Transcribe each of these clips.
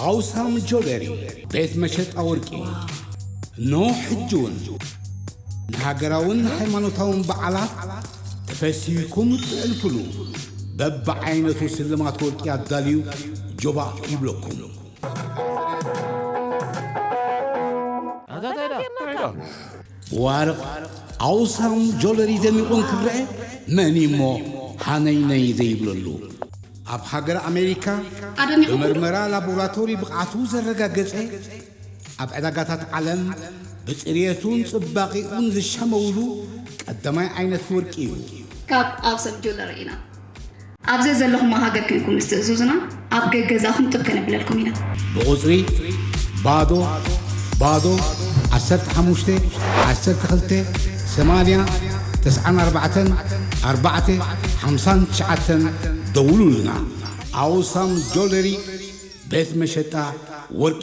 ኣውሳም ጆለሪ፣ ቤት መሸጣ ወርቂ። እነሆ ሕጂ እውን ንሃገራውን ሃይማኖታውን በዓላት ተፈሲህኩም እትሕልፉሉ በብዓይነቱ ስልማት ወርቂ ኣዳልዩ ጆባእ ይብለኩም። ብዋርቕ ኣውሳም ጆለሪ ደሚቑ እንክረአ መን እሞ ሃነይነይ ዘይብለሉ? ኣብ ሃገር ኣሜሪካ ኣደሚቑ ብመርመራ ላቦራቶሪ ብቕዓቱ ዘረጋገጸ፣ ኣብ ዕዳጋታት ዓለም ብጽርየቱን ጽባቐኡን ዝሸመውሉ ቀዳማይ ዓይነት ወርቂ እዩ። ካብ ኣውሳም ጆለሪ ኢና። ኣብ ዘዘለኹሞ ሃገር ኮይንኩም ምስ ትእዝዙና፣ ኣብ ገገዛኹም ጥብ ከነብለልኩም ኢና። ብቑጽሪ ባዶ ባዶ ዓሰርተ ሓሙሽተ ዓሰርተ ክልተ ሰማንያ ተስዓን ኣርባዕተን ኣርባዕተ ሓምሳን ትሽዓተን ደውሉልና። ኣውሳም ጆለሪ፣ ቤት መሸጣ ወርቂ።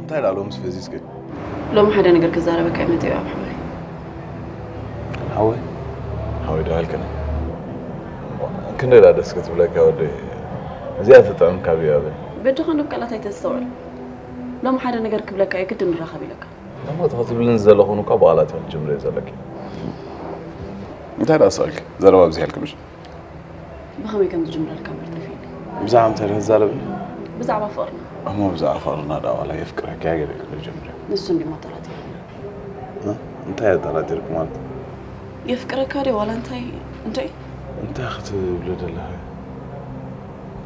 እንታይ ደኣ ሎምስ ፈዚዝኪ? ሎሚ ሓደ ነገር ክዛረበካ እየ መጺአ ኣብ ሓወይ። ሓወይ? ሓወይ ዶ ኢልክኒ? ክንደይ ደኣ ደስ ክትብለካ ወደይ። እዚኣ ትጥዕም ካብ እያ በል። በጃኻ ዶ ቃላት ኣይተስተውዕል። ሎሚ ሓደ ነገር ክብለካ እየ ግድን ንራኸብ ኢለካ። እሞ እቲ ክትብልኒ ዘለኹን እኳ ብቓላት ኢኺ ክትጅምርዮ ዘለኪ። እንታይ ደኣ ስቕ ኢልኪ? ዘረባ ኣብዚሐልኪ ምሽ? ብኸመይ ከም ዝጅምረልካ እምበር ጠፊእኒ። ብዛዕባ እንታይ ዶ ትዛረብኒ? ብዛዕባ ፍቕርና። እሞ ብዛዕባ ፍቕርና ደኣ ዋላ የፍቅረኪ እየ ገለ ክትብል ጀምርዮ። ንሱ እንዲሞ ኣጠራጢሩኒ። እ? እንታይ ኣጠራጢርኪ ማለት? የፍቅረካ ድየ ዋላ እንታይ? እንታይ? እንታይ ክትብሊ ደለኺ?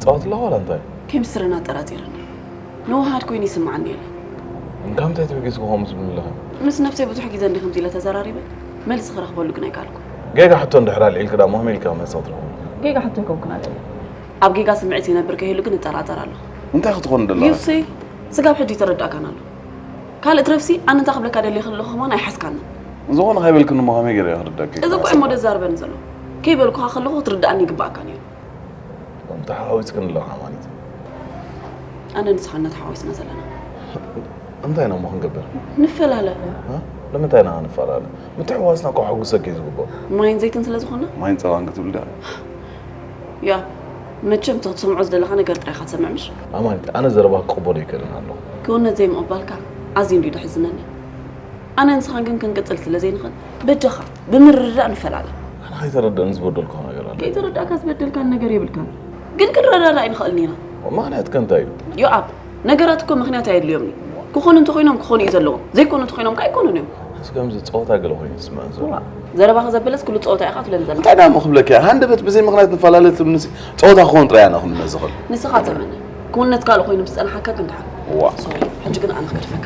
ጻወት ኣለኻ ዋላ እንታይ? ኬሚስትሪና ኣጠራጢሩኒ። ንውሃድ ኮይኑ ይስምዓኒ የለን። እንካ ምንታይ ተበጊስኪ ከምኡ ትብሊ ኣለኺ? ምስ ነብሰይ ብዙሕ ግዜ እንዲ ከምዚ ኢለ ተዘራሪበ፣ መልሲ ክረኽበሉ ግን ኣይከኣልኩን። ጌጋ ሕቶ እንድሕር ኣልዒልኪ ደኣ እሞ ከመይ ኢልኪ መልሲ ክትረኽቢ? ጌጋ ሕቶ ኣይኮንኩን ኣልዒለ። ኣብ ጌጋ ስምዒት ይነብር ከይህሉ ግን እጠራጠር ኣለኹ። እንታይ ክትኾን ደለኻ? ዩሲ፣ ስጋብ ሕጂ ኣይተረዳእካን ኣሎ። ካልእ ትረፍሲ፣ ኣነ እንታይ ክብለካ ደልየ ከለኹ ከማን ኣይሓዝካንን። ዝኾነ ከይበልክኒ እሞ ከመይ ገይረ እየ ክርዳእኪ? እዚ እኮ እሞ ደዛርበኒ ዘሎ። ከይበልኩኻ ከለኹ ክትርዳእኒ ይግባኣካ ነይሩ። ተሓዋዊስክን ኣለኻ ማለት እዩ። ኣነ ንስኻ እና ተሓዋዊስና ዘለና። እንታይ ኢና እሞ ክንገብር? ንፈላለ። እ? ንምንታይ ኢና ክንፈላለ? ምትሕውዋስና እኮ ከሐጉሰኪ እዩ ዝግብኦ። ማይን ዘይትን ስለ ዝኾንና? ማይን ጸባን ክትብል ድያ? ያ፣ መቸም እቲ ክትሰምዖ ዝደለኻ ነገር ጥራይ ኢኻ ትሰምዕ ምሽ? ኣማኒት፣ ኣነ ዘረባ ክቕበሎ ኣይክእልን ኣለኹ። ክውንነት ዘይምቕባልካ ኣዝዩ እንድዩ ደሕዝነኒ። ኣነ ንስኻን ግን ክንቅጽል ስለ ዘይንኽእል፣ በጃኻ ብምርድዳእ ንፈላለ። ኣነ ከይተረድእኒ ዝበደልኩኻ ነገር ኣሎ። ከይተረዳእካ ዝበደልካኒ ነገር የብልካን። ግን ክንረዳዳእ ኣይንኽእልን ኢና። ምኽንያትከ እንታይ እዩ? ዮኣብ፣ ነገራት እኮ ምኽንያት ኣየድልዮምን እዩ። ክኾኑ እንተኾይኖም ክኾኑ እዩ ዘለዎም። ዘይኮኑ እንተኾይኖም ከኣ ኣይኮኑን እዮም። እዚ ከምዚ ጸወታ ገለ ኮይኑ ይስምዐን ዘሎ። ዋእ፣ ዘረባኻ ዘበለስ ኩሉ ጸወታ ኢኻ ትብለኒ ዘለኻ። እንታይ ደኣ እሞ ክብለኪ እየ? ሃንደበት ብዘይ ምኽንያት ንፈላለ ትብልንሲ ጸወታ ክኸውን ጥራይ ኣነ ክምነ ዝኽእል። ንስኻ ተመነ። ክውንነት ካልእ ኮይኑ ምስ ጸንሓካ ግን ደሓን። ዋእ። ሶሪ፣ ሕጂ ግን ኣነ ክገድፈካ።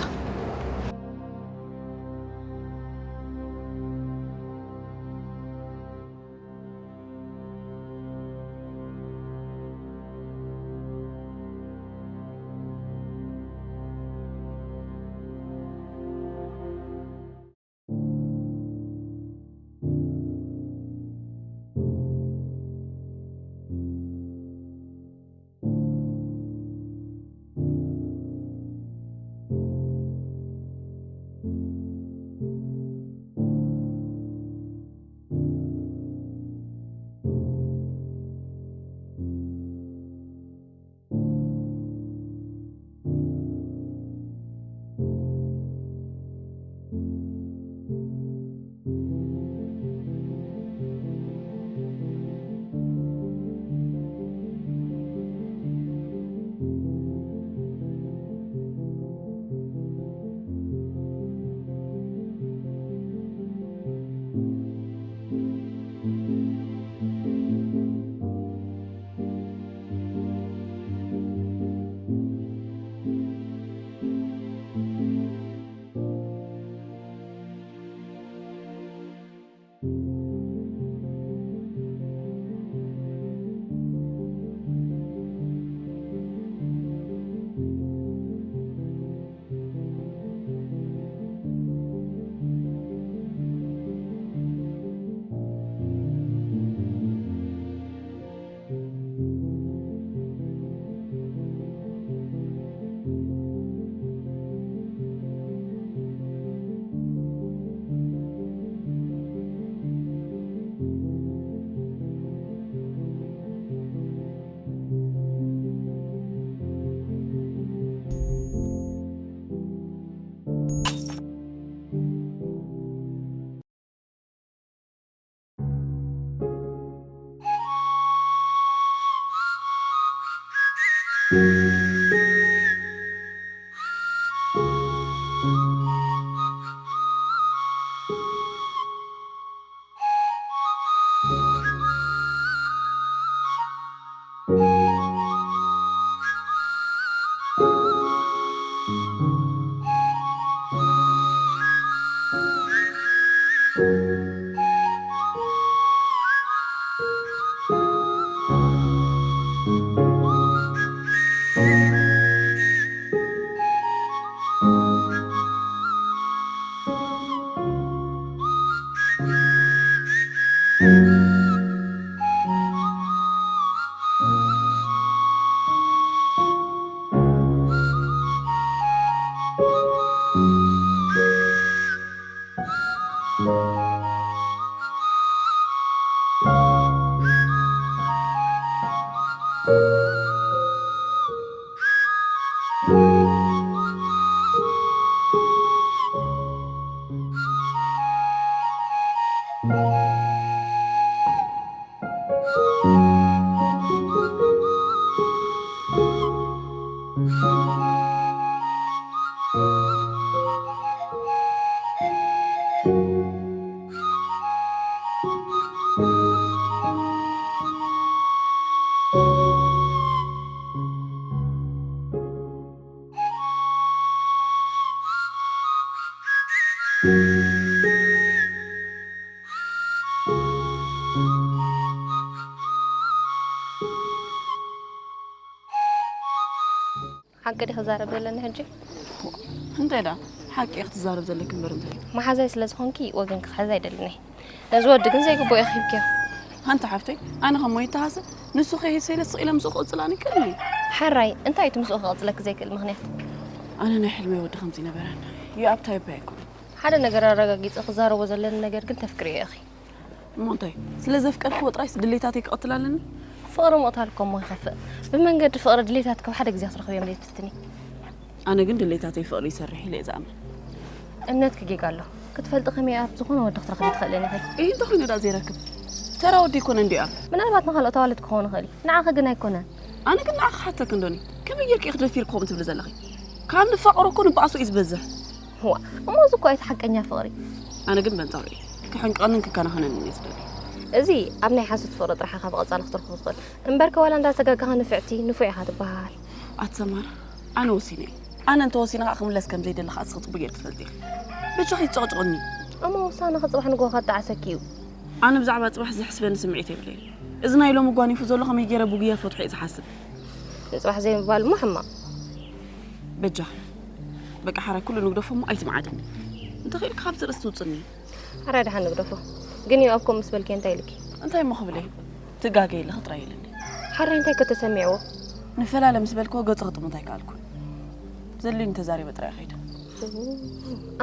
ሓቂ ዲኺ ክዛረብ ዘለኒ ሕጂ? እንታይ ደኣ ሓቂ ክትዛረብ ዘለኪ እምበር እንታይ? መሓዛይ ስለ ዝኾንኪ ወገንኪ ክሕዝ ኣይደልን እየ። ነዚ ወዲ ግን ዘይግብኦ ኢኺ ሂብክዮ። ሓንቲ ሓፍተይ፣ ኣነ ከም ሞይት ተሃሰ ንሱ ከይሰ ኢለ ስቕ ኢለ ምስኡ ክቕጽል ኣነ ይክእልኒ። ሓራይ እንታይ እቲ ምስኡ ክቕጽለኪ ዘይክእል ምኽንያት? ኣነ ናይ ሕልመይ ወዲ ከምዚ ነበረን። ይኣብታ ይባይ ኣይኮን። ሓደ ነገር ኣረጋጊጸ ክዛረቦ ዘለኒ ነገር ግን ተፍቅርዮ ኢኺ። እሞ እንታይ ስለ ዘፍቀርክዎ ጥራይስ ድሌታተይ ክቐትል ኣለኒ? ፍቕሪ ምቕታል እኮ እሞ ይኸፍእ። ብመንገዲ ፍቕሪ ድሌታትኪ ኣብ ሓደ ግዜ ክትረኽብዮም ዘይትፍትኒ? ኣነ ግን ድሌታተይ ፍቕሪ ይሰርሕ ኢለ እየ ዝኣምን። እምነትኪ ጌጋ ኣሎ። ክትፈልጢ ከመይ ኣብ ዝኾነ ወዲ ክትረኽቢ ትኽእልን ኢኺ? ይህ እንተኾይኑ ዳ ዘይረክብ ተራ ወዲ ይኮነ እንዲኣ። ምናልባት ንኻልኦት ኣዋልድ ክኸውን ይኽእል እዩ፣ ንዓኺ ግን ኣይኮነን። ኣነ ግን ንዓኺ ክሓተክ እንዶኒ ከመይ ጌርክ ኢኺ ደፊር ክኸውን ትብሊ ዘለኺ? ካብ ንፋቐሮ እኮ ንባእሶ እዩ ዝበዝሕ። ዋ እሞ እዚ እኮ እቲ ሓቀኛ ፍቕሪ። ኣነ ግን በንጻሩ እዩ ክሕንቀንን ክከናኸነንን እየ ዝደሊ። እዚ ኣብ ናይ ሓሶት ፍቕሪ ጥራሕ ኢኻ ብቐጻሊ ክትረኽቦ ትኽእል። እምበርከ ዋላ እንዳተጋጋኻ ንፍዕቲ ንፉዕ ኢኻ ትበሃል። ኣትሰማር ኣነ ወሲነ እየ። ኣነ እንተወሲነ ከዓ ክምለስ ከም ዘይደሊ ከዓ እስኺ ጽቡቅ ጌርክ ትፈልጢ ኢኺ። ብቻ ከይትጨቕጭቕኒ። እሞ ውሳነኺ ጽባሕ ንግሆ ከጣዕሰኪ እዩ። ኣነ ብዛዕባ ጽባሕ ዘሕስበኒ ስምዒት የብለይን። እዚ ናይ ሎሚ ጓኒፉ ዘሎ ከመይ ገይረ ብጉያ ፈትሖ እየ ዝሓስብ። ንጽባሕ ዘይምባል እሞ ሕማቕ። በጃ በቃ ሓራይ ኩሉ ንግደፎ እሞ ኣይትምዓድኒ። እንተኽኢልካ ካብዚ ርእሲ ትውፅኒ። ሓራይ ደሓን ንግደፎ። ግን ዮኣብ ከምኡ ምስ በልኪ እንታይ ኢልኪ? እንታይ እሞ ክብለይ? ትጋገ የለኺ ጥራይ ኢልኒ። ሓራይ እንታይ ከተሰሚዕዎ? ንፈላለ ምስ በልክዎ ገፁ ክጥምት ኣይከኣልኩን። ዘድልዩኒ ተዛሪበ ጥራይ ከይደ።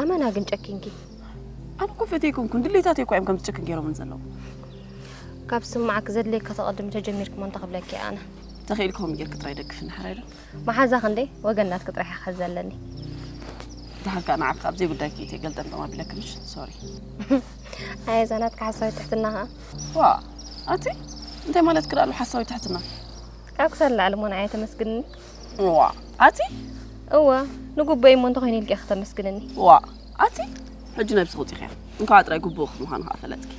ኣመና ግን ጨኪንኪ። ኣነ እኮ ፈትየ ኣይኮንኩን፣ ድሌታተይ እኳ እዮም ከም ዝጨክን ገይሮምን ዘለዉ። ካብ ስማዕኪ ዘድልየካ ተቐድሚ ተጀሚርኪ እሞ እንታይ ክብለኪ ኣነ? ተኽኢልኪ ከምኡ ጌርኪ ጥራይ ደግፍኒ ሓራይ ዶ? መሓዛ ክንደይ ወገን ናትኪ ጥራሕ እየ ክሕዝ ዘለኒ። ደሓር ከኣ ንዓኺ ኣብ ዘይጉዳይኪ እየ ገልጠምጠም ኣቢለኪ ምሽ? ሶሪ። ኣየ እዛ ናትካ ሓሳዊት ትሕትና ኸኣ። ዋእ ኣቲ እንታይ ማለትኪ ደኣ ኣሎ ሓሳዊት ትሕትና? ካብ ክሳድ ንላዕሊ እሞ ንዓይ ተመስግንኒ። ዋእ ኣቲ እወ ንጉቦይ እሞ እንተኾይነ ኢልኪ ኢኺ ከተመስግንኒ። ዋእ ኣቲ ሕጂ ነብስኺ ውጺኺያ። እንኳዕ ጥራይ ግቡእኺ ምዃኑ ኸኣ ፈለጥኪ።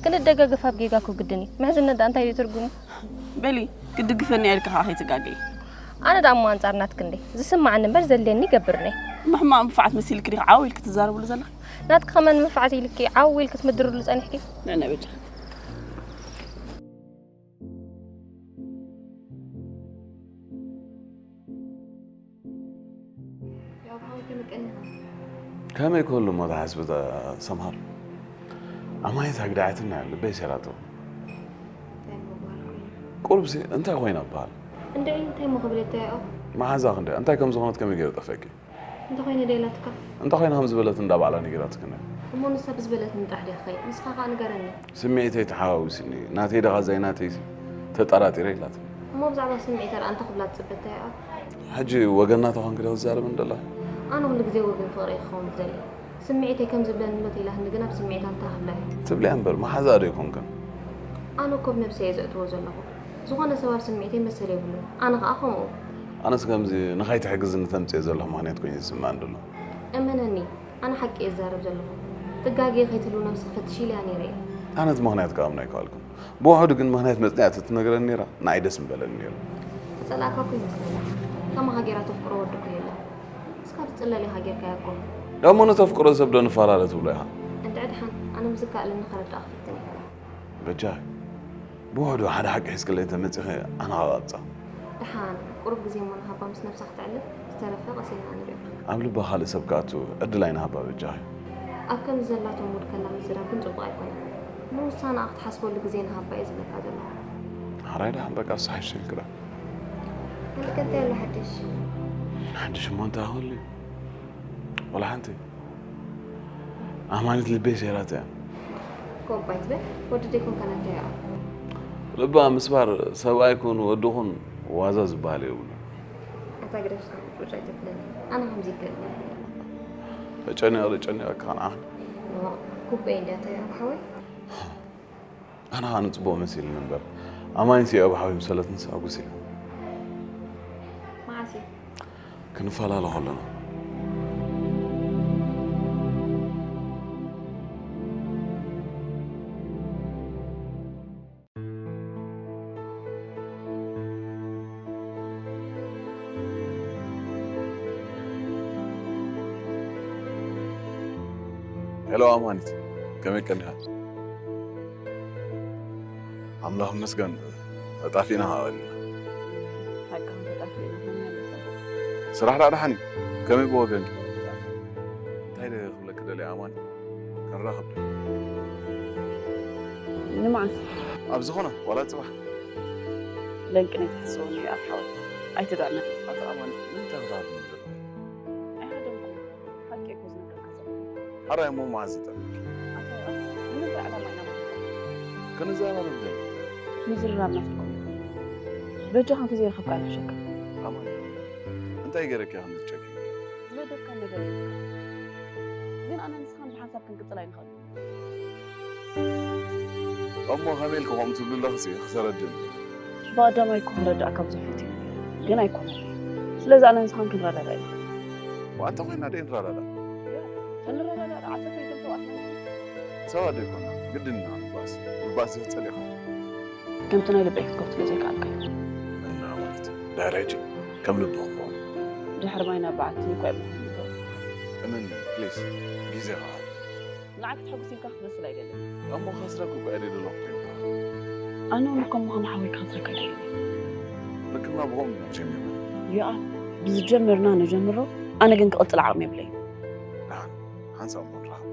ክንደጋገፍ ኣብ ጌጋ እኮ ግድን እዩ። ምሕዝነት ደኣ እንታይ ድዩ ትርጉሙ? በሊ ክትድግፈኒ እየ ኢልኪ ኸኣ ከይትጋገዪ። ኣነ ደኣ እሞ ኣንጻር ናትኪ እንድየ ዝስምዓኒ እምበር ዘድልየኒ ይገብር እየ። ብሕማቕ ንፉዓት መሲልኪ ዲኺ ዓው ኢልኪ ትዛረብሉ ዘለኺ? ናትኪ ኸማን ንፉዓት ኢልኪ ዓው ኢልኪ ትምድርሉ ጸኒሕኪ? ንዕናይ በጃኺ። ከመይ ክህሉ እሞ ትሓስቢ እታ ሰምሃር? ኣማኒት ኣግዳዓትና እያ፣ ልበይ ሰይራቶ። ቁሩብሲ እንታይ ኮይና እበሃል? እንድዒ እንታይ እሞ ክብል እየ እተያኦ? መሓዛ ክንደይ? እንታይ ከም ዝኾነት ከመይ ገይሩ ጠፍአኪ? እንተኾይነ ዶ ኢላትካ? እንተኾይነ ከም ዝበለትኒ እንዳ ባዕላ ነጊራትክኒ። እሞ ንሳ ብዝበለትኒ ጥራሕ ድየ ክኸይድ? ንስኻ ከኣ ንገረኒ። ስምዒተይ ተሓዋዊሱኒ፣ ናተይ ደኻ ዘይናተይሲ ተጠራጢረ ኢላትኒ። እሞ ብዛዕባ ስምዒታ ደኣ እንታይ ክብላ ትጽበ እተያኦ? ሕጂ ወገን ናታ ኮንኪ ዶ ክትዛረብኒ ዘለኺ? ኣነ ኩሉ ግዜ ወገን ፍቕሪ እየ ክኸውን ዝደሊ። ስምዒተይ ከም ዝብለኒ ኣሎ ተይላትኒ ግና ብስምዒታ እንታይ ክብላ እየ? ትብልያ እምበር መሓዛኣ ዶ ኣይኮንክን? ኣነ እኮ ብነብሰይ እየ ዘእትዎ ዘለኹ። ዝኾነ ሰብ ኣብ ስምዒተይ መሰል የብሉን። ኣነ ኸኣ ከምኡ። ኣነስ ከምዚ ንኸይትሕግዝኒ ተምጽኤ ዘለኺ ምኽንያት ኮይኑ እዩ ዝስምዓኒ ዘሎ። እመነኒ፣ ኣነ ሓቂ እየ ዝዛረብ ዘለኹ። ትጋገየ ከይትህሉ ነብስኺ ፈትሺ ኢለያ ነይረ እየ። ኣነ እቲ ምኽንያት ክኣምኖ ኣይከኣልኩን። ብውሑዱ ግን ምኽንያት መጽኒዓ ተትነግረኒ ነይራ ንዓይ ደስ ምበለኒ ነይሩ። ዝጸላእካ እኮ ይመስለኒ። ከማኻ ገይራ ተፍቅሮ ወዲ እኮ የላን። ንስኻ ትጽለል ኢኻ ጌርካያ እኮ። ደኣ እሞ ነተፍቅሮ ሰብ ዶ ንፈላለ ትብሎ ኢኻ? እንድዒ ደሓን፣ ኣነ ብዝከኣለኒ ከረድኣኻ ክፍትን እየ። በጃኺ ብውሕዱ ሓደ ሓቂ ሒዝክለይ እንተመጺኺ ኣነ ክቐብጻ። ደሓን ቁሩብ ግዜ እሞ ንሃባ ምስ ነብሳ ክተዕልል፣ ዝተረፈ ቀስ ኢልና ንሪኦ። ኣብ ልባ ካልእ ሰብ ክኣቱ ዕድል ኣይንሃባ በጃኺ። ኣብ ከምዚ ዘላቶ ሙድ ከላ ምዝራብ ግን ጽቡቕ ኣይኮነን። ንውሳነኣ ክትሓስበሉ ግዜ ንሃባ እየ ዝብለካ ዘለኹ። ሕራይ ደሓን በቃ እሱ ሓይሸልኪ ዶ? ካልእ ከ እንታይ ኣሎ ሓድሽ? ሓድሽ እሞ እንታይ ክህሉ እዩ? ወላ ሓንቲ። ኣማኒት ልበይ ሰይራታ እያ። ኮባ ኣይትበል ወዲ ደይኮንካ ናተይ እያ። ልባ ምስባር ሰብኣይ ኩን ወዲ ኩን ዋዛ ዝበሃል የብሉን። ኣታ ግደፍ እስካ ቁጭ ቁጭ ኣይተብለኒ። ኣነ ከምዚ ይገርም። ተጨኒቐ ተጨኒቐካ ንዓ። ኩበይ እንድያ እንታይ ኣብ ሓወይ? ኣነ ከዓ ንፅቡቕ መሲልኒ እምበር ኣማኒት እያ ኣብ ሓወይ ምሰለትንስ ኣጉስ ኢለ። መዓስ እዩ? ክንፈላለ ከለና። ሄሎ ኣማኒት፣ ከመይ ቀኒኻ? ኣምላኽ ይመስገን፣ ተጣፊእና ኸዓ ቀኒና። ሓቅኻ ተጣፊእና፣ መመለሳ። ስራሕ ደኣ ደሓን እዩ? ከመይ ብወገንኪ? እንታይ ደ ክብለኪ ደልየ ኣማኒት? ክንራኸብ ዶ? ንመዓስ? ኣብ ዝኾነ፣ ዋላ ጽባሕ። ለንቅነ ኣይትሕስወኒ እዩ ኣብ ሓወይ። ኣይትድዕመኒ። ኣታ ኣማኒት፣ ንምንታይ ክትሃርሚ ዘለኺ? ኣይሃደምኩን። ሓቂ እኮ ዝነግረካ ዘለኹ። ሕራይ እሞ መዓዝ ዝጠልመኪ? ኣታ፣ ንምንታይ ዕላማ ኢና ማለት? ክንዘራረብ ደሊ። ምዝርራብና ትርጉም የብሉን። በጃኻ እንተዘይረኸብካ ኣይንሕሸካ። ኣማን፣ እንታይ ገይረኪ ኢኺ ከምዚ ትጨክኒ? ዝበደልካ ነገር የብልካ። ግን ኣነ ንስኻን ብሓንሳብ ክንቅጽል ኣይንኽእልን። እሞ ከመይ ኢልኪ ከምኡ ትብሊ ኣለኺ? እስኪ ክተረድእኒ። ብቐዳማይ እኮ ክረድኣካ ብዙሕ ፈትየ ነይረ፣ ግን ኣይኮነን። ስለዚ ኣነ ንስኻን ክንረዳዳእ ኢና። ዋንተ ኮይና ደይ ንረዳዳእ? ክንረዳዳእ ዶ ዓሰርተ ክልተ ሰብኣት ኢና። ሰባት ደይኮና፣ ግድን ኢና ንባእስ። ምባእስ ዝጸሊእኻ። ከምቲ ናይ ልበይ ክትገብር ስለ ዘይከኣልካ እዩ። እና ማለት ድሕሪ ሕጂ ከም ልብኺ ክኸውን። ድሕሪ ማይ ናብ በዓቲ እኮ ኣይብልኩን። እመኒ፣ ፕሊስ፣ ግዜኻ ሃብ። ንዓይ ክትሕጉስ ኢልካ ክትመስል ኣይደልን። እሞ ከስረኪ እኮ እየ ደለኹ ኮይንካ። ኣነ እውን ከም ምዃኑ ሓወይ ክኸስረካ ኣይደልን። ርክብና ብኸምኡ ኢና ጀሚርና። ዮኣብ፣ ብዝጀመርና ንጀምሮ፣ ኣነ ግን ክቕጽል ዓቕሚ የብለይን። ደሓን፣ ሓንሳብ እሞ ንራኸብ።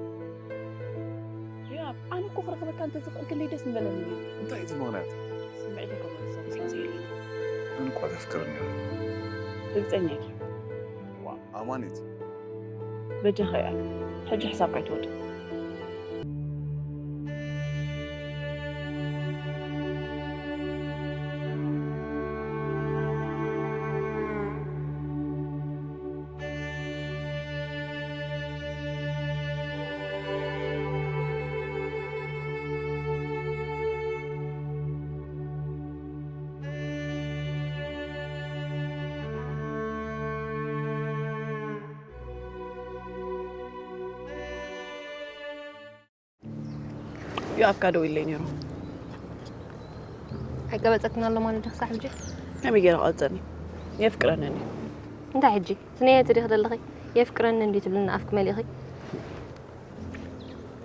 ዮኣብ፣ ኣነ እኮ ክረኽበካ እንተዝኽእል ክንደይ ደስ ምበለኒ እዩ። እንታይ እቲ ምኽንያት? ስምዒተይ ከመልሶ ስለ ዘየለኒ። ግን እኳ ተፍቅረኒ ኢኻ። ርግጸኛ ኢኻ? ዋ፣ ኣማኒት። በጃኻ ዮኣብ፣ ሕጂ ሕሳብካ ኣይትወድእ። ዮኣብ ከኣ ደዊሉለይ ነይሩ። ኣይቀበጸክን ኣሎ ማለት ዶ ክሳዕ ሕጂ? ከመይ ገይሩ ክቐብጸኒ? የፍቅረኒ እንድዩ። እንታይ ሕጂ? ትነየ ትዲኺ ዘለኺ? የፍቅረኒ እንድዩ ትብልኒ ኣፍኪ መሊእኺ?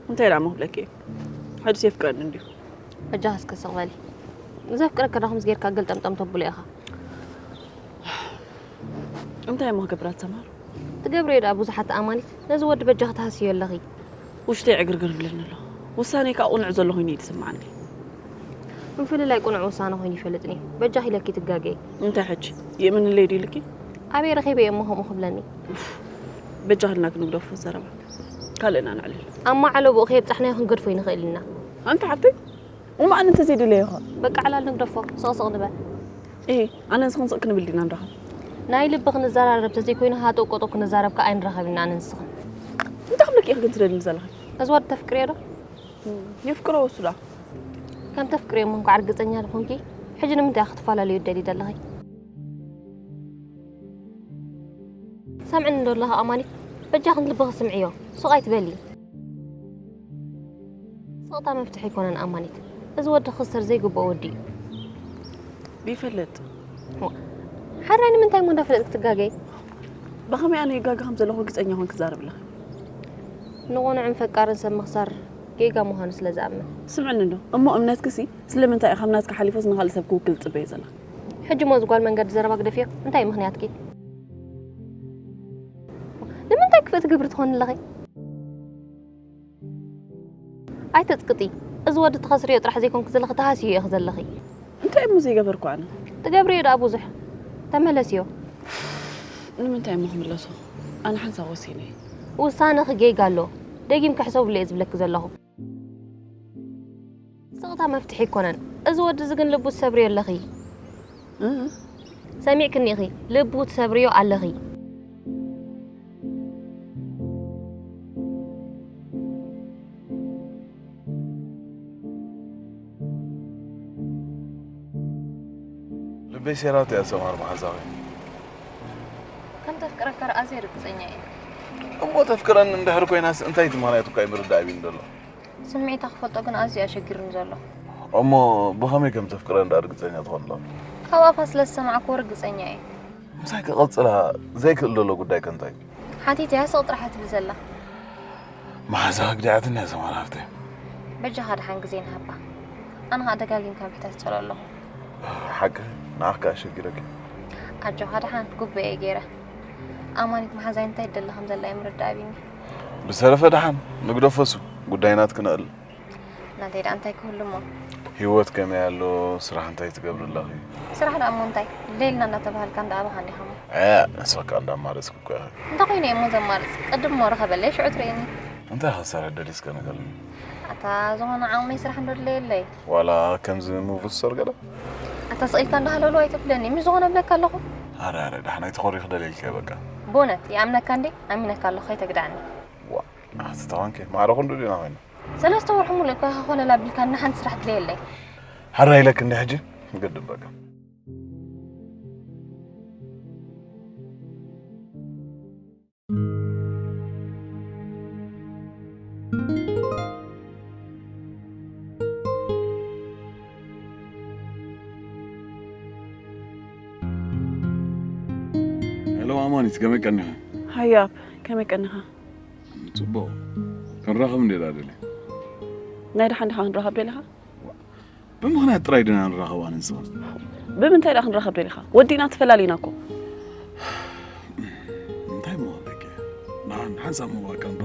እንታይ ደኣ እሞ ክብለኪ እየ? ሕጂስ የፍቅረኒ እንድዩ። በጃኺ እስከ ስቕ በሊ። ዘፍቅረካ ዶ ከምዚ ጌርካ ገልጠምጠም ተብሎ ኢኻ? እንታይ እሞ ክገብር ኣትሰማር? ትገብርዮ ደኣ ብዙሓት ኣማኒት፣ ነዚ ወዲ በጃኺ ትሃስዮ ኣለኺ። ውሽጠይ ዕግርግር ይብለኒ ኣሎ። ውሳነይ ከኣ ቅኑዕ ዘሎ ኮይኑ እዩ ዝስምዓኒ። ምፍልላይ ቅኑዕ ውሳነ ኮይኑ ይፈልጥኒ። በጃኺ ኢለኪ ትጋገይ። እንታይ ሕጂ? ይእምንለይ ድዩ ኢልኪ? ኣበይ ረኺበዮ እሞ ከምኡ ክብለኒ? በጃኺ ኢልና ክንግደፎ ዘረባ። ካልእና ነዕልል። ኣብ ማዕለብኡ ከየብጻሕናዮ ክንገድፎ ኣይንኽእል ኢና። ኣንቲ ሓብተይ፣ እሞ ኣነ እንተዘይደለዮ ኸ? በቃ ዕላል ንግደፎ፣ ስቕ ስቕ ንበል። እሂ፣ ኣነ ንስኽን ስቕ ክንብል ዲና ንራኸብ? ናይ ልቢ ክንዘራረብ ተዘይኮይኑ ሃጠው ቀጠው ክንዛረብ ከኣ ኣይንራኸብን ኣነ ንስኽን። እንታይ ክብለኪ ኢኺ ግን ትደልኒ ዘለኺ? እዚ ወዲ ተፍቅርዮ ዶ? እም፣ የፍቅሮ እሱ ደኣ። ከም ተፍቅርዮ እሞ እንኳዕ ርግጸኛ ዝኾንኪ፣ ሕጂ ንምንታይ ኢኺ ክትፈላለዩ ትደልዪ ዘለኺ? ሰምዕኒ እንዶ ኣለኺ ኣማኒት፣ በጃኺ ንልብኺ ስምዕዮ፣ ስቕ ኣይትበሊ። ስቕታ መፍትሒ ኣይኮነን ኣማኒት፣ እዚ ወዲ ክኽሰር ዘይግብኦ ወዲ እዩ። ይፈልጥ። ዋ፣ ሓራይ ንምንታይ እሞ እንዳፈለጥኪ ትጋገይ? ብኸመይ ኣነ ይጋገ ከም ዘለኹ ርግጸኛ ኮንኪ ትዛረቢ ኣለኺ? ንቕኑዕን ፈቃርን ሰብ ምኽሳር ጌጋ ምዃኑ ስለ ዝኣምን። ስምዕኒ እንዶ፣ እሞ እምነትኪሲ ስለምንታይ ኢኺ ካብ ናትኪ ሓሊፉስ ንኻልእ ሰብ ክውክል ትጽበዪ ዘለኺ? ሕጂ እሞ እዚ ጓል መንገዲ ዘረባ ግደፍዮ፣ እንታይ እዩ ምኽንያትኪ? ንምንታይ ክፍእቲ ግብሪ ትኾኒ ኣለኺ? ኣይተጽቅጢ። እዚ ወዲ ትኸስርዮ ጥራሕ ዘይኮንኪ ዘለኺ፣ ትሃስዮ ኢኺ ዘለኺ። እንታይ እሞ ዘይገበርኩ ኣነ? ትገብርዮ ደኣ ብዙሕ። ተመለስዮ። ንምንታይ እሞ ክምለሶ? ኣነ ሓንሳብ ወሲነ እየ። ውሳነኺ ጌጋ ኣሎ። ደጊምኪ ሕሰብሉ እየ ዝብለኪ ዘለኹ። ስቕታ መፍትሒ ኣይኮነን። እዚ ወዲ እዚ ግን ልቡ ትሰብርዮ ኣለኺ። እ? ሰሚዕክኒ ኢኺ፣ ልቡ ትሰብርዮ ኣለኺ። ልበይ ሴራቶ እያ ሰማር መሓዛዊ። ከም ተፍቅረካ ርኣዘ ርግፀኛ እየ። እሞ ተፍቅረኒ እንድሕር ኮይናስ እንታይ እቲ ምኽንያት እኳ ኣይምርዳእ ቢኒ ዘሎ። ስምዒታ ክፈልጦ ግን ኣዝዩ ኣሸጊሩኒ ዘሎ። እሞ ብኸመይ ከም ተፍቅረኒ ደኣ ርግፀኛ ትኾን ኣለኻ? ካብ ኣፋ ስለ ዝሰማዕክዎ ርግፀኛ እየ። ምሳይ ክቐፅላ ዘይክእል ዘሎ ጉዳይ ከ እንታይ? ሓቲተያ ስቕ ጥራሕ ትብል ዘላ። መሓዛ ኣግዲዓትኒ እያ ሰማር ሃፍተይ። በጃኻ ደሓን ግዜ ንሃባ። ኣነ ኸኣ ደጋጊምካ ምሕታት ጸሎ ኣለኹ። ሓቂ ንዓኽ ከኣ ኣሸጊረኪ። ኣጆኻ ደሓን ጉበየ ገይረ። ኣማኒት መሓዛይ እንታይ ትደሊ ከም ዘላ ይምርዳእ ቢኒ። ብዝተረፈ ደሓን ንግደፎ እሱ ጉዳይ ናትኪ ነዕል። ናተይ ደኣ እንታይ ክህሉ እሞ? ህይወት ከመይ ኣሎ? ስራሕ እንታይ ትገብሪ ኣለኺ? ስራሕ ደኣ እሞ እንታይ? ሌልና እንዳተባሃልካ እንዳኣባኻ እንዲኻ እሞ። እ፣ ንስኺ ከኣ እንዳማረጽኪ እኮ ኢኺ። እንታይ ኮይነ እየ እሞ ዘማርጽ? ቅድም እሞ ርኸበለይ ሽዑ ትርእየኒ። እንታይ ኢኺ ክሰርሕ ደሊስኪ ንገርኒ? ኣታ ዝኾነ ዓቕመይ ስራሕ እንዶ ድለየለይ። ዋላ ከምዚ ሙቭ ዝሰርገለ? ኣታ ስቕ ኢልካ እንዳሃለሉ ኣይተብለኒ። ምስ ዝኾነ እብለካ ኣለኹ። ኣረ ኣረ ዳሕናይ ተኾሪኺ ደለይልኪ በቃ። ብእውነት ይኣምነካ እንዴ? ኣሚነካ ኣለኹ ከይተግድዓኒ። ዋ ኣቲ ተዋንኬ ማዕረ ክንዱ ዲና ኮይና። ሰለስተ ወርሒ ሙሉእ እኳ ከኾነላ ቢልካ እና ሓንቲ ስራሕ ድለየለይ። ሓራ ኢለክ እንዲ ሕጂ ንገድም በቃ። ሄሎ ኣማኒት ከመይ ቀኒኻ? ሃያብ ከመይ ቀኒኻ? ጽቡቕ ክንራኸብ እንዴ ደኣ ደልየ። ናይ ደሓን ዲኻ ክንራኸብ ደሊኻ? ብምኽንያት ጥራይ ዲና ንራኸብ ኣነ ንስኻ? ብምንታይ ደኣ ክንራኸብ ደሊኻ? ወዲእና ተፈላሊና እኮ። እንታይ ምዃን ደቂ ንሓን ሓንሳብ ምባል ከም ዶ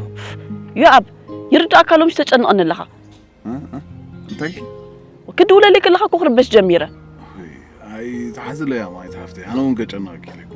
ዮኣብ ይርዳእካ ሎምሽ ተጨንቐኒ ኣለኻ። እ? እ? እንታይ? ክድውለለይ ከለኻ እኮ ክርበሽ ጀሚረ። ኣይትሓዝለይ ኣማኒት ሓፍተይ፣ ኣነ እውን ከጨንቐኪ ኢለ እኮ።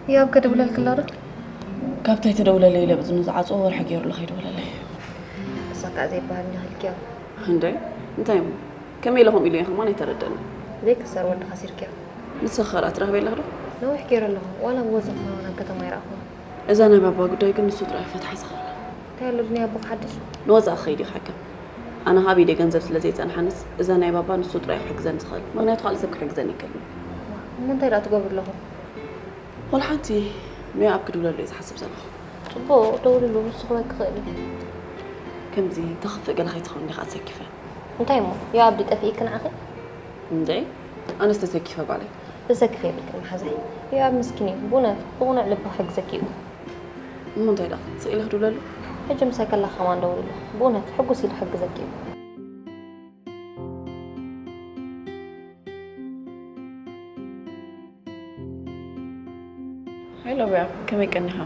ህያብ ከድውለልኪ ኣሎ ዶ? ካብታይ ትደውለለይ ኢለ ብዝኑ ዝዓጽዎ ወርሒ ገይሩ ኣሎ ከይደወለለይ። ንሳ ከዓ ዘይበሃል እንዳሃልኪ እያ። እንደ እንታይ እሞ ከመይ ኢለ ከምኡ ኢሉ እየ ከማን ኣይተረደኒ። ዘይክሰር ወዲ ከሲርኪ እያ። ንስኺ ኸ ደኣ ትረኽቢ ኣለኺ ዶ? ነዊሕ ገይረ ኣለኹ። ዋላ ብወዘኽና ናብ ከተማ ኣይረኣኹን። እዛ ናይ ባባ ጉዳይ ግን ንሱ ጥራይ ክፈትሓ ዝኽእል። እንታይ ኣሎ ድንያ ኣቦ ክሓድሽ? ንወጻኢ ክኸይድ እዩ ክሕከም። ኣነ ሃብ ኢደ ገንዘብ ስለ ዘይጸንሓንስ እዛ ናይ ባባ ንሱ ጥራይ ክሕግዘኒ ዝኽእል። ምኽንያቱ ካልእ ሰብ ክሕግዘኒ ኣይክእልን እዩ። እሞ እንታይ ደኣ ትገብሩ ኣለኹም? ወላ ሓንቲ ኖያ ኣብ ክድውለሉ እየ ዝሓስብ ዘለኹ። ጽቡቕ ደውልሉ ንሱ ክበኪ ክእል እዩ። ከምዚ ተኽፍእ ገለ ከይትኸውን ዲኻ ኣሰኪፈ። እንታይ እሞ ዮኣብ ድዩ ጠፊእኪ ንዓኺ? እንድዒ ኣነስ ተሰኪፈ ጓለይ። ተሰክፊ የብልክን መሓዛይ። ዮኣብ ምስኪን እዩ ብእውነት ብቕኑዕ ልቢ ክሕግዘኪ እዩ። እሞ እንታይ ደኣ ስቕ ኢለ ክድውለሉ? ሕጂ ምሳይ ከለኺ ከማን ደውልሉ። ብእውነት ሕጉስ ኢሉ ክሕግዘኪ እዩ። ሄሎ ቢያ፣ ከመይ ቀኒኻ?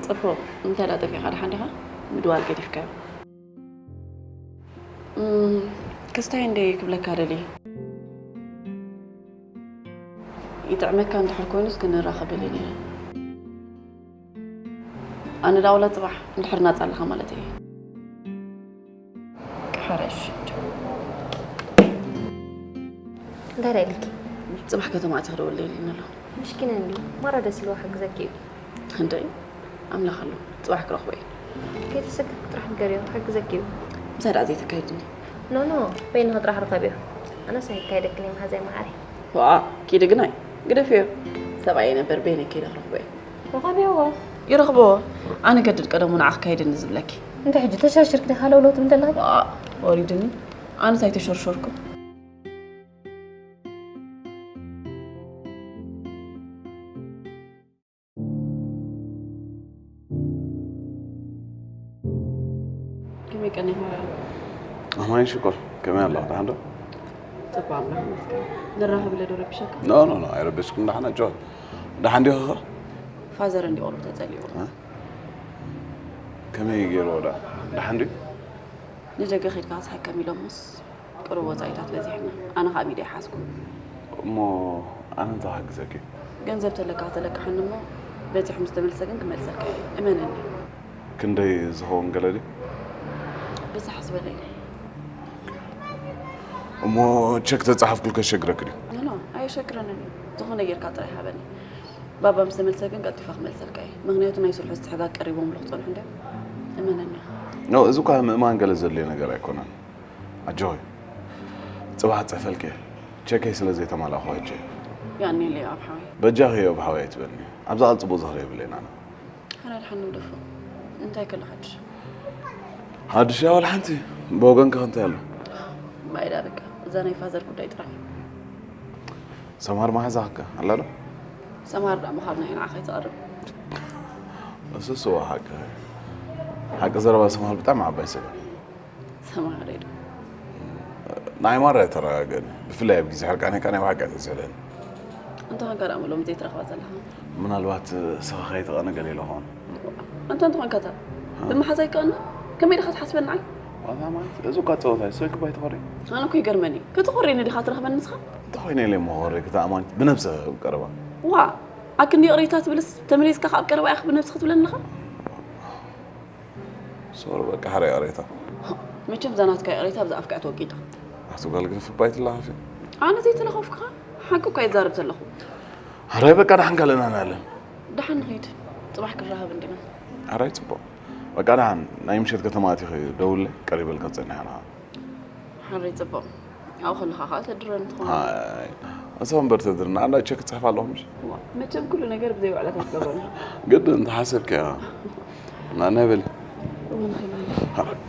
ጽቡቕ፣ እንታይ ደኣ ጠፊእካ? ደሓን ዲኻ? ምድዋል ገዲፍካዮ። እም፣ ክስታይ እንደ ክብለካ ደልየ። ይጥዕመካ እንድሕር ኮይኑስ ክንራኸብ ደልየ ነይረ። ኣነ ደኣ ወላ ጽባሕ እንድሕር ናጻ ኣለኻ ማለት እየ። ክሓረሽ። እንታይ ደኣ ኢልኪ? ጽባሕ ከተማ ኣትያ ክደውለለይ ኢሉኒ ኣሎ። ምስኪን እንድዩ ማራ ደስ ኢልዋ ክሕግዘኪ እዩ። እንታይ ኣምላኽ ኣሎ ጽባሕ ክረኽቦ እየ። ከይተሰክፍኪ ጥራሕ ንገርዮ ክሕግዘኪ እዩ። ምሳይ ደኣ ዘይተካይድኒ። ኖ ኖ በይንኺ ጥራሕ ርኸብዮ። ኣነስ ኣይካየደክን እየ መሓዛይ መዓረይ። ዋእ ኪዲ ግናይ ግደፍዮ። ሰብኣየይ ነበር በይነይ ከይደ ክረኽቦ እየ። ርኸብዮ። ይረኽብዎ። ኣነ ገድድ ቀደሙ ንዓኺ ካይድኒ ዝብለኪ። እንታይ ሕጂ ተሸርሽርኪ ዲኻ ለውለው ትብል ዘለኺ? ዋእ ወሪድኒ። ኣነስ ኣይተሸርሸርኩ። ከመይ ቀኒኻ? ኣማን ሽኮር፣ ከመይ ኣለኻ? ደሓን ዶ? ጽቡቕ ኣምላኽ ይመስገን። ንራኸብ ኢለ ዶ ረቢሸካ? ኖ፣ ኖ፣ ኖ፣ ኣይረበሽኩን። ደሓን ኣጆ። ደሓን ዲኻ? ፋዘር እንዲ ቁሩብ ተጸሊኡ። እ? ከመይ ገይርዎ ደኣ? ደሓን ድዩ? ንደገ ኸይድካ ክትሕከም ኢሎምስ ቅሩብ ወጻኢታት በዚሕና። ኣነ ኸኣ ብኢደይ ሓዝኩ። እሞ ኣነ እንታይ ክሕግዘኪ? ገንዘብ ተለካ ተለቅሓኒ እሞ በጺሑ ምስ ተመልሰ ግን ክመልሰልካ እየ። እመነኒ። ክንደይ ዝኸውን ገለ ድዩ? በዛ ሓስበለይ። እሞ ቸክ ተጻሓፍኩልካ ከሸግረኪ ድዩ? ኖ፣ ኖ፣ ኣየሸግረንን እዩ። ዝኾነ ጌርካ ጥራይ ሃበኒ። ባባ ምስ ተመልሰ ግን ቀልጢፈ ክመልሰልካ እየ። ምኽንያቱ ናይ ስርሑ ዝትሕጋግ ቀሪቦምሉ ክጸንሑ እንድዮም። እመነኒ። ኖ፣ እዚ እኳ ምእማን ገለ ዘድልዮ ነገር ኣይኮነን። ኣጆኺ፣ ጽባሕ ጽሕፈልኪ እየ። ቸከይ ስለ ዘይተማላእኹ ሕጂ። የቐንየለይ ዮኣብ ሓወይ። በጃኺ ዮኣብ ሓወይ ኣይትበልኒ። ኣብዛ ቃል ጽቡቕ ዝኽሪ የብለይን ኣነ። ሓራይ ደሓን ንግደፎ። እንታይ ከሎ ሓድሽ? ሓድሽ ያ ወላ ሓንቲ። ብወገንኪ ከ እንታይ ኣሎ? ባይዳ በቃ። እዛ ናይ ፋዘር ጉዳይ ጥራሕ እዩ። ሰምሃር መሓዛኻ ኣሎ ዶ? ሰምሃር ደኣ ምኻድ ናይ ንዓኻ ኣይትቐርብ። እሱስ እወ ሓቂ። ሓቂ ዘረባ ሰምሃር ብጣዕሚ ዓባይ ሰብ እያ። ሰምሃር ዶ? ናይ ማራ ተረጋገኒ። ብፍላይ ኣብ ግዜ ሕርቃነይ ከኣ ናይ ብሓቂ እያ ተዝሕለኒ። እንተኾንካ ደኣ ምሎም ዘይትረኽባ ዘለኻ? ምናልባት ስኻ ከይተቐነ ገለ ኢሉ ኸውን። እንተ እንተኾንካ እታ ብምሓዝ ኣይከኣና? ከመይ ዲኻ ትሓስበኒ ንዓይ? ዋዛ ማለት እዚ እኳ ጸወታ እዩ። ሰው ክባይ ትኾሪ? ኣነ እኮ ይገርመኒ። ከተኾርየኒ ዲኻ ትረኽበኒ ንስኻ? እንተ ኾይነ ኢለ እሞ ክኾርየኪ እታ ኣማኒት ብነብሰ ኣብ ቀረባ። ዋ! ኣክንዲ ይቕሬታ ትብልስ ተመሊስካ ካብ ቀረባ ኢኻ ብነብሲ ክትብለኒ ኣለኻ? ሶሪ በቃ ሓራይ ይቕሬታ። መቸም እዛ ናትካ ይቕሬታ ኣብዛ ኣፍካ እያ ተወቂጣ። ኣቲ ጓል ግን ፍባይ ትለኻፊ። ኣነ ዘይተለኸፍኩኻ? ሓቂ እኳ ይዛረብ ዘለኹ። ሓራይ በቃ ደሓን ካልእና ንኣለን። ደሓን ንኺድ። ጽባሕ ክንራኸብ እንዲና። ሓራይ ጽቡቕ። በቃ ደሓን ናይ ምሸት ከተማ ኣቲኺ ደውለይ ቀሪበልካ ክጸንሕ ኣለኻ። ሓራይ ጽቡቕ። ኣብኡ ከለኻ ኸኣ ተድረኒ ትኾን። ኣይ፣ እዛ ወንበር ተድርና፣ ኣንዳ ቸክ ጽሕፍ ኣለኹ ምሽ? ዋ፣ መቸም ኩሉ ነገር ብዘይ ውዕለት ኣይትገብሮን ኢኻ። ግድን፣ እንተሓሰብክያ። ና፣ ናይ በሊ። እወ፣ ንኸይድ ኣለኹ።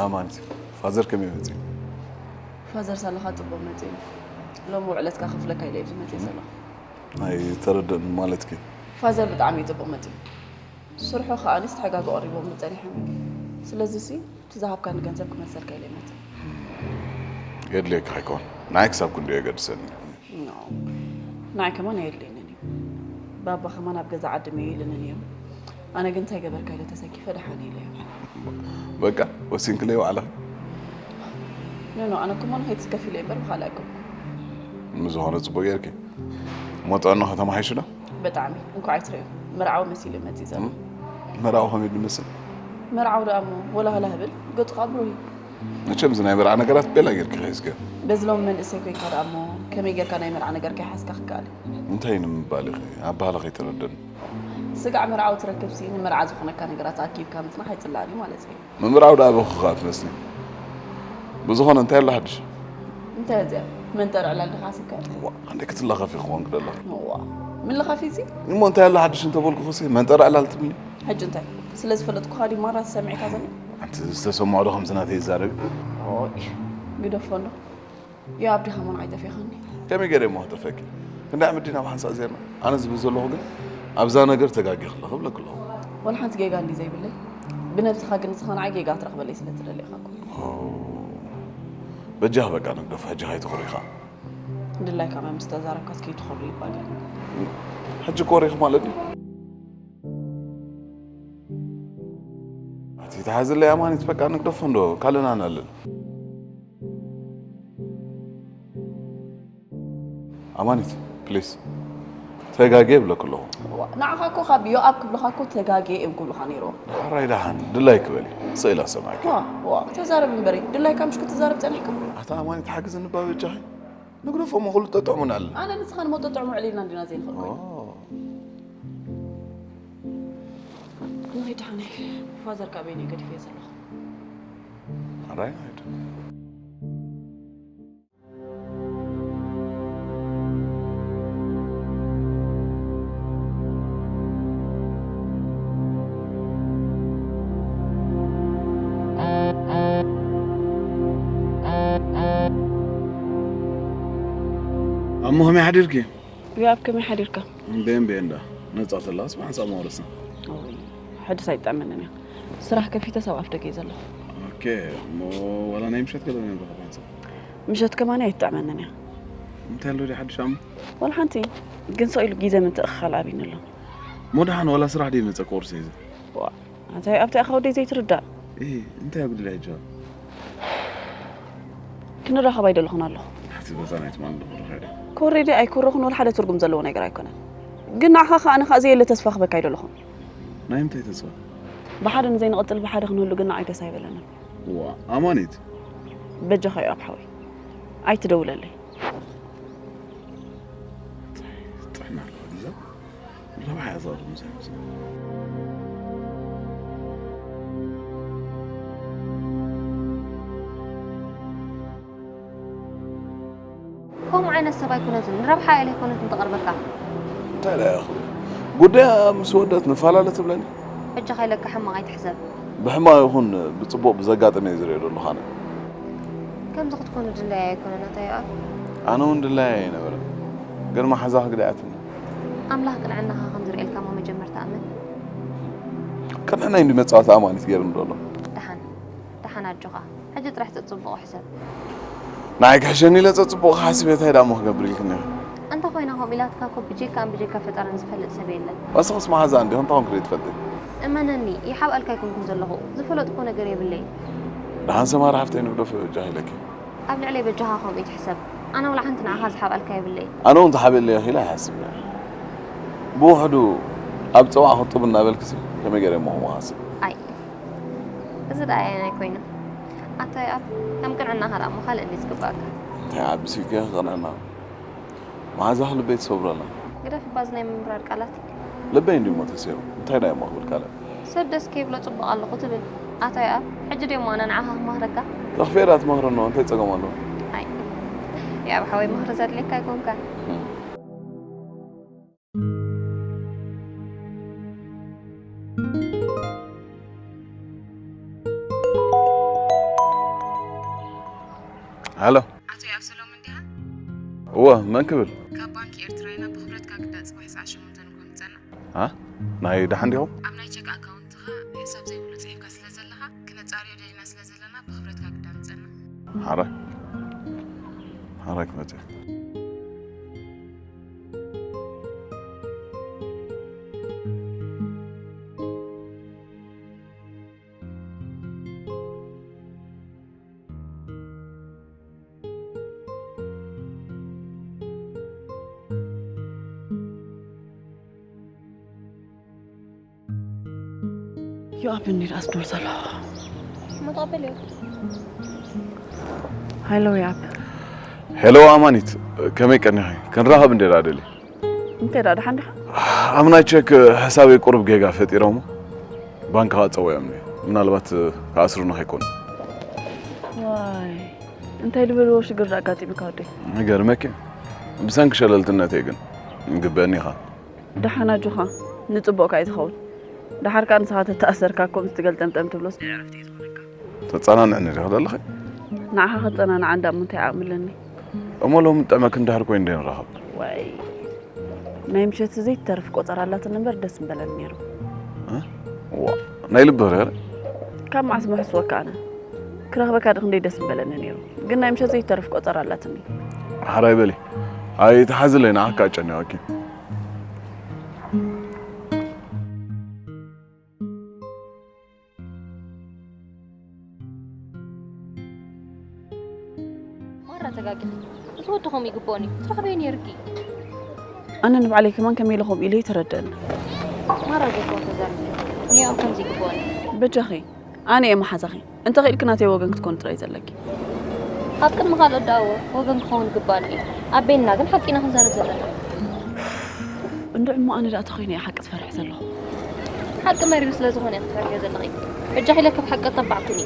ኣማኒት፣ ፋዘር ከመይ መጺኡ? ፋዘር ሳላኻ ጽቡቕ መጺኡ። ሎሚ ውዕለትካ ከፍለካ ኢለ እየ መጺእ ዘለኹ። ኣይተረድእን ማለትኪ? ፋዘር ብጣዕሚ እዩ ጽቡቕ መጺኡ። ስርሑ ከኣ ንዝተሓጋገ ቀሪቦም ጸኒሖም እዮም። ስለዚ ሲ፣ እቲ ዝሃብካኒ ገንዘብ ክመልሰልካ ኢለ መጺእ። የድልየካ ኣይኮን። ንዓይ ክሳብ ክንድኡ የገድሰኒ። ኖ፣ ንዓይ ከማን ኣየድልየንን እዩ። ባባ ከማን ኣብ ገዛ ዓዲ መዩ ኢሉንን እዮም። ኣነ ግን እንታይ ገበርካ ኢለ ተሰኪፈ ደሓን ኢለዮ። በቃ፣ ወሲንክለይ ባዕልኺ? ኖ፣ ኖ፣ ኣነ ከማን ከይትስከፍ ኢለ እምበር ብኻልእ ኣይኮንኩ። ንዝኾነ ጽቡቕ ጌርኪ። እሞ ጥዕናኺ ተማሓይሹ ዶ? ብጣዕሚ። እንኳዕ ኣይትርእዮ። መርዓዊ መሲሉ መጺእ ዘሎ። እም? መርዓዊ ከመይ ድመስል? መርዓዊ ደኣ እሞ፣ ወላ ሃላ ህብል፣ ገጹ ከኣ ብሩህ እዩ። መቸም እዚ ናይ መርዓ ነገራት ቤላ ጌርኪ ሒዝክዮ። በዚ ሎሚ መንእሰይ ኮይንካ ደኣ እሞ፣ ከመይ ጌርካ ናይ መርዓ ነገር ከይሓዝካ ክከኣል እዩ? እንታይ ንምባል ኢኺ? ኣበሃህላ ከይተረደኒ። ስጋዕ መርዓዊ ትረክብሲ ንመርዓ ዝኾነካ ነገራት ኣኪብካ ምጽናሕ ኣይጽላእን እዩ ማለት እዩ። ምምራው ዳ በኹኻ ትመስሊ። ብዝኾነ እንታይ ኣሎ ሓድሽ? እንታይ እዚኣ መንጠር ዕላል ድኻ ስከ? ዋ፣ እንዴ ክትለኸፊ ክኾን ክደሎ። ዋ፣ ምልኻፊ እዚ? እሞ እንታይ ኣሎ ሓድሽ እንተበልኩ ኹሲ መንጠር ዕላል ትብሊ? ሕጂ እንታይ? ስለ ዝፈለጥኩኻ ዲ ማራ ሰሚዕካ ዘሎ? ኣንቲ ዝተሰምዖ ዶ ከምዚ ናተይ ይዛረብ? ኦይ፣ ግደፎ እንዶ። ያ ኣብዲኻ መን ኣይጠፊኻኒ። ከመይ ገይረ እሞ ክጠፈኪ? ክንደይ ዓመት ዲና ኣብ ሓንሳእ ዜርና? ኣነ ዝብል ዘለኹ ግን ኣብዛ ነገር ተጋጊ ክለኹ ብለክ ኣለኹ። ወላ ሓንቲ ጌጋ እንዲ ዘይብለይ ብነብስኻ ግን ንስኻ ንዓይ ጌጋ ትረኽበለይ ስለ ትደሊ ኢኻ እኮ። ኦ፣ በጃኽ በቃ ንግደፎ፣ ሕጂ ካይትኹሪ ኢኻ። ድላይካ መምስ ተዛረብካስ ከይትኾሪ ይባል። ሕጂ ኮሪኽ ማለት ድዩ? ኣቲ ተሓዝለይ ኣማኒት በቃ ንግደፎ እንዶ ካልእና ናለን። ኣማኒት ፕሊስ ተጋጌ ይብለክ ኣለኹ። ዋ፣ ንዓኻ እኮ ካብ ዮኣብ ክብልኻ እኮ ተጋጌ እዮም ክብሉኻ ነይሮም። ዳሕራይ ደሓን ድላይ ክበል እዩ። ስእላ ሰማዕኪ። ዋ፣ ዋ፣ ተዛረብ እምበሪ። ድላይካ ምሽ ክትዛረብ ጸኒሕካ? ኣታ ኣማኒት ሓግዝኒ እባ በጃኺ። ንግደፎ እሞ ክልተ ጥዕሙና ኣለ። ኣነ ንስኻ ንሞቶ ጥዕሙ ዕሊልና እንዲና ዘይንኽእል ኮይና። ኦ። ወይ ደሓነይ፣ ፋዘር ካበይ ነይ ገዲፈዮ ዘለኹ? ኣራይ ናይዱ። ኣሞ ከመይ ሓዲርኪ? ዮኣብ ከመይ ሓዲርካ? እምበየ እምበየ እንዳ ነጻ ተላስ ብሓንሳብ መወረስና። ኦይ፣ ሕድስ ኣይጠዕመንን እያ። ስራሕ ከፊተ ሰብ ኣፍ ደገ እዩ ዘለኹ። ኦኬ፣ እሞ ዋላ ናይ ምሸት ገለ ንረኸብ ሓንሳብ። ምሸት ከማን ኣይትጥዕመንን እያ። እንታይ ኣሎ ድዩ ሓድሽ ኣሞ? ዋላ ሓንቲ፣ ግን ሰቕ ኢሉ ግዜ ምትእኽኻል ኣብይኒ ኣሎ። እሞ ደሓን ዋላ ስራሕ ድዩ መጸ ኮርስ እዩ። ዋ፣ ኣንታይ ኣብቲ ኣኻ ወደይ ዘይትርዳእ። እህ እንታይ ኣጉድለ ሕጂ? ክንራኸብ ኣይደለኹን ኣለኹ። ሓቲ በዛ ናይ ትማል እንደኹ ርኸደ። ኮሬዲ ኣይኮረኹን ወላ ሓደ ትርጉም ዘለዎ ነገር ኣይኮነን። ግን ንዓኻ ኸኣ ኣነ ኸኣ ዘየለ ተስፋ ክበካ ኣይደለኹን። ናይ ምንታይ ተስፋ? ብሓደ ንዘይንቐጽል ብሓደ ክንህሉ ግን ንዓይ ደስ ኣይበለንን። ዋ ኣማኒት። በጃኻ እዩ ኣብ ሓወይ። ኣይትደውለለይ። ጥዕና ኣለዋ ዲዛ? ረብሓ እያ ዝቐርብ ምሳይ ምሳይ። ከምኡ ዓይነት ሰብ ኣይኮነትን፣ ንረብሓ እያ ዘይኮነትን ትቐርበካ። እንታይ ደኣ ኢኺ? ጉዳያ ምስ ወደት ንፈላለ ትብለኒ? በጃኻ ኢለካ ሕማቕ ኣይትሕሰብ። ብሕማቕ ይኹን ብጽቡቕ ብዘጋጥም እየ ዝሪኦ ዘለኹ ኣነ። ከምዚ ክትኮኑ ድላየ ኣይኮነን ኣታ ዮኣብ። ኣነ እውን ድላየ ኣይነበረን፣ ግን መሓዛ ክግደኣትኒ። ኣምላኽ ቅንዕናኻ ከም ዝርእየልካ እሞ መጀመርታ እመን። ቅንዕናይ እንዲ መጻወቲ ኣማኒት ገይሩኒ ዘሎ። ደሓን ደሓን ኣጆኻ፣ ሕጂ ጥራሕ ጸጽቡቑ ሕሰብ። ንዓይ ክሕሸኒ ኢለ ጸጽቡቑ ክሓስብ እየ፣ እንታይ ደኣ እሞ ክገብር ኢልክኒ ኢኺ? እንተ ኾይነ ከምኡ ኢላትካ እኮ ብጀካኣን ብጀካ ፈጣርን ዝፈልጥ ሰብ የለን። ንስኽስ መሓዛ እንዲኺ እንታይ ኮንኪ ደይትፈልጢ? እመነኒ ይሓብኣልካ ኣይኮንኩን ዘለኹ፣ ዝፈለጥኩዎ ነገር የብለይን። ደሓን ሰማራ ሓፍተይ ንግደፎ በጃኺ ኢለኪ። ኣብ ልዕለይ በጃኻ ከምኡ ኣይትሕሰብ፣ ኣነ ዋላ ሓንቲ ንዓኻ ዝሓብኣልካ የብለይን። ኣነ እውን ትሓብእለይ ኢኺ ኢለ ኣይሓስብን እየ። ብውሕዱ ኣብ ጸዋዕ ክጡብ እናበልክሲ ከመይ ገይረ እሞ ከምኡ ክሓስብ? ኣይ እዚ ደኣ ኣየናይ ኮይኑ? ኣታ ዮኣብ ከም ቅንዕናኻ ደኣ እሞ ካልእ እንድዩ ዝግበኣካ። እንታይ ዓቢ ስኢልኪ ኢኺ ቅንዕና። መሓዛኺ ልበይ ትሰብሮ ኣላ። ግደፍ እባ እዚ ናይ ምምራር ቃላት። ልበይ እንድዩ እሞ ተሰይሩ። እንታይ ደኣ እሞ ክብል ካልእ? ሰብ ደስ ከይብሎ ጽቡቕ ኣለኹ ትብል። ኣታ ዮኣብ፣ ሕጂ ድየ እሞ ኣነ ንዓኻ ክመኽረካ? ተኽፍኤ ደኣ ትመኽረኒ እንታይ ጸገም ኣለዎ? ኣይ ዮኣብ ሓወይ ምኽሪ ዘድልየካ ኣይኮንካን። ሃሎ ኣቶ ኣብሰሎም እንዲኻ? እወ መን ክብል? ካብ ባንኪ ኤርትራ ኢና ብኽብረትካ ግዳ ጽባሕ ሰዓት ሸሞንተ ንግሆ ምጸና። ኣ ናይ ደሓን ዲኹም? ኣብ ናይ ቸክ ኣካውንትኻ ሕሳብ ዘይብሉ ጽሒፍካ ስለ ዘለኻ ክነጻርዮ ደሊና ስለ ዘለና ብኽብረትካ ግዳ ምጸና። ሓራይ ሓራይ ክመጽእ። ዮኣብ እንዲ ደኣ ስዶር ዘሎ። መጣበል እዩ። ሃሎ ዮኣብ። ሄሎ ኣማኒት፣ ከመይ ቀኒኺ? ክንራኸብ እንዴ ደኣ ደሊ? እንታይ ደኣ ደሓን ዲኻ? ኣምናይ ቸክ ሕሳበይ ቁሩብ ጌጋ ፈጢሮሞ ባንክ ክጸውዮም እዩ። ምናልባት ክኣስሩና ከይኮኑ። ዋይ፣ እንታይ ዝበልዎ ሽግር ኣጋጢሙካ ወደይ? ይገርመኪ፣ ብሰንኪ ሸለልትነተይ ግን ግበእኒ ኢኻ። ደሓን ኣጆኻ፣ ንጽቡቕካ እዩ ዝኸውን። ደሓር ከኣ ንስኻ ተተኣሰርካ ከምዚ ትገልጠምጠም ትብሎስ ናይ ዕረፍቲ እዩ ዝኾነካ። ተጸናንዕኒ ዲኺ ዘለኺ? ንዓኻ ከጸናንዓ እንዳ እሞ እንታይ ዓቕሚ ኣለኒ? እሞ ሎሚ ጥዕመኪ እንድሕር ኮይኑ ዶ ንራኸብ? ዋይ፣ ናይ ምሸት ዘይትተርፍ ቆጸራ ኣላትኒ እምበር ደስ ምበለኒ ነይሩ። እ? ዋ፣ ናይ ልቢ ርር። ካብ መዓስ ምሕስወካ ኣነ? ክረኽበካ ድኽንደይ ደስ ምበለኒ ነይሩ። ግን ናይ ምሸት ዘይትተርፍ ቆጸራ ኣላትኒ። ሓራይ በሊ። ኣይትሓዝለይ፣ ንዓካ ኣጨኒቐኪ። ማራ ተጋጊኺ። እቲ ወዲ ከምኡ ይግብኦን እዩ። ትረኽበዮ ነይርኪ። ኣነ ንባዕለይ ከማን ከመይ ኢለ ከምኡ ኢለ ኣይተረድአኒ። ማራ ዘኮ ተዛርቢ። ንኦም ከምዚ ይግብኦን እዩ። በጃኺ፣ ኣነ እየ መሓዛኺ። እንተ ኽኢልኪ ናተይ ወገን ክትኮኒ ጥራይ ዘለኪ። ኣብ ቅድሚ ካልኦት ደኣ እወ ወገን ክኸውን ይግባኣኒ እዩ። ኣብ በይንና ግን ሓቂ ኢና ክንዛረብ ዘለና። እንድዒ እሞ ኣነ ደኣ ተኾይነ እየ ሓቂ ዝፈርሕ ዘለኹ። ሓቂ መሪር ስለ ዝኾነ እየ ክትፈርሕዮ ዘለኺ። በጃኺ ኢለ ካብ ሓቂ ኣተባዕ ኩኒ።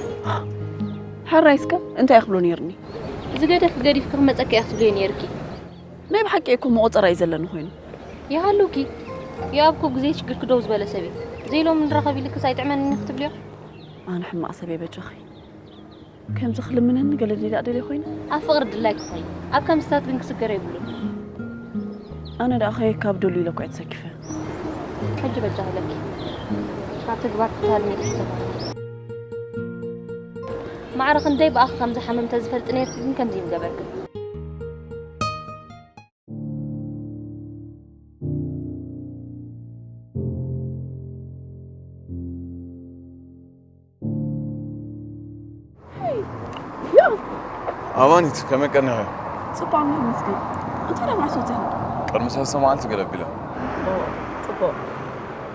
ሕራይ እስከ እንታይ እየ ክብሎ ነይርኒ? ዝገደፍኪ ገዲፍኪ ክመጸኪ እየ ክትብልዮ ነይርኪ። ናይ ብሓቂ እኮ መቑጸራ እዩ ዘለኒ ኮይኑ። ይሃሉኪ። የኣብ እኮ ግዜ ሽግርኪ ደው ዝበለ ሰብ እዩ። ዘይሎሚ ንራኸብ ኢልክስ ኣይጥዕመንን ክትብልዮ? ኣነ ሕማቕ ሰብ እየ በጃኺ። ከምዚ ክልምነኒ ገለ ድሌ ደኣ ደልየ ኮይነ? ኣብ ፍቕሪ ድላይ ክኾን። ኣብ ከምስታት ግን ክስገር የብሉን። ኣነ ደኣ ኸየ ካብ ደሉ ኢለ እኮ እየ ተሰኪፈ። ሕጂ በጃ ክብለኪ። ካብ ተግባር ክትሃድሚ ኢልኪ ተኾነ። ማዕረ ክንደይ ብኣኺ ከም ዝሓምም ተዝፈልጥ ነይርኪ ግን ከምዚ ምገበርክን። ኣማኒት ከመይ ቀኒኺ? ጽቡቕ ኣምላኽ ይመስገን። እንታይ ደኣ መዓስ ወጺኻ? ቅድሚ ሰለስተ መዓልቲ ገለ ኣቢለ። ኦ፣ ጽቡቕ።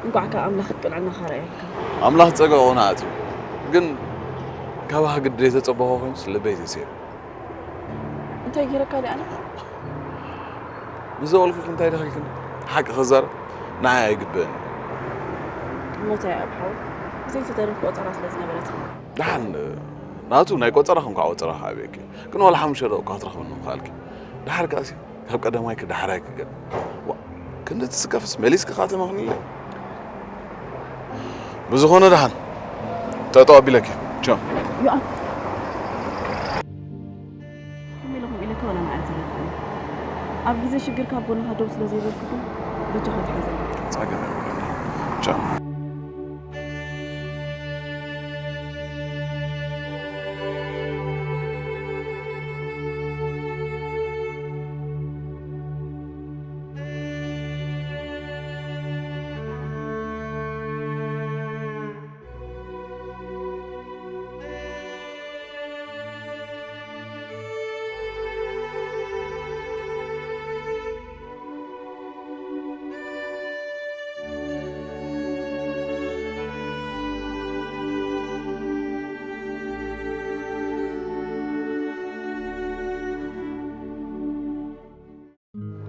እንኳዕ ከኣ ኣምላኽ ቅንዕናኻ ረኣየካ። ኣምላኽ ጸጋኡ ንኣትዩ። ግን ካባኻ ግዲ ዘይተጸበኹ ኮይኑስ ልበይ ተሰይሩ። እንታይ ገይረካ ድኣ ኣነ? ምስ ዘበልኩኺ እንታይ ደኺልክኒ? ሓቂ ክዛረብ ንዓይ ኣይግበእን። እሞ እንታይ ኣብ ሓው ዘይትተርፍ ቆጸራ ስለ ዝነበረት። ደሓን ናቱ ናይ ቆጸራ ክንኳዕ ቆጸራ ክዓብየኪ ግን ዋላ ሓሙሽተ ደቂቕ እኳ ክትረኽብኒ ምኽኣልኪ። ደሓር ከኣሲ ካብ ቀዳማይኪ ዳሕራይኪ ገለ። ዋ፣ ክንዲ ትስከፍስ መሊስኪ ካተመኽንለይ። ብዝኾነ ደሓን ጠጠው ኣቢለኪ። ቻው። ዮኣብ፣ ከመይ ኢለ ከምኡ ኢለካ ዋላ ንዓይ ኣይተረድእን። ኣብ ግዜ ሽግር ካብ ጎንኻ ደው ስለ ዘይበልኩ ግን በጃኻ ኣይትሓዘኒ። ጸገም የብሉን። ቻው።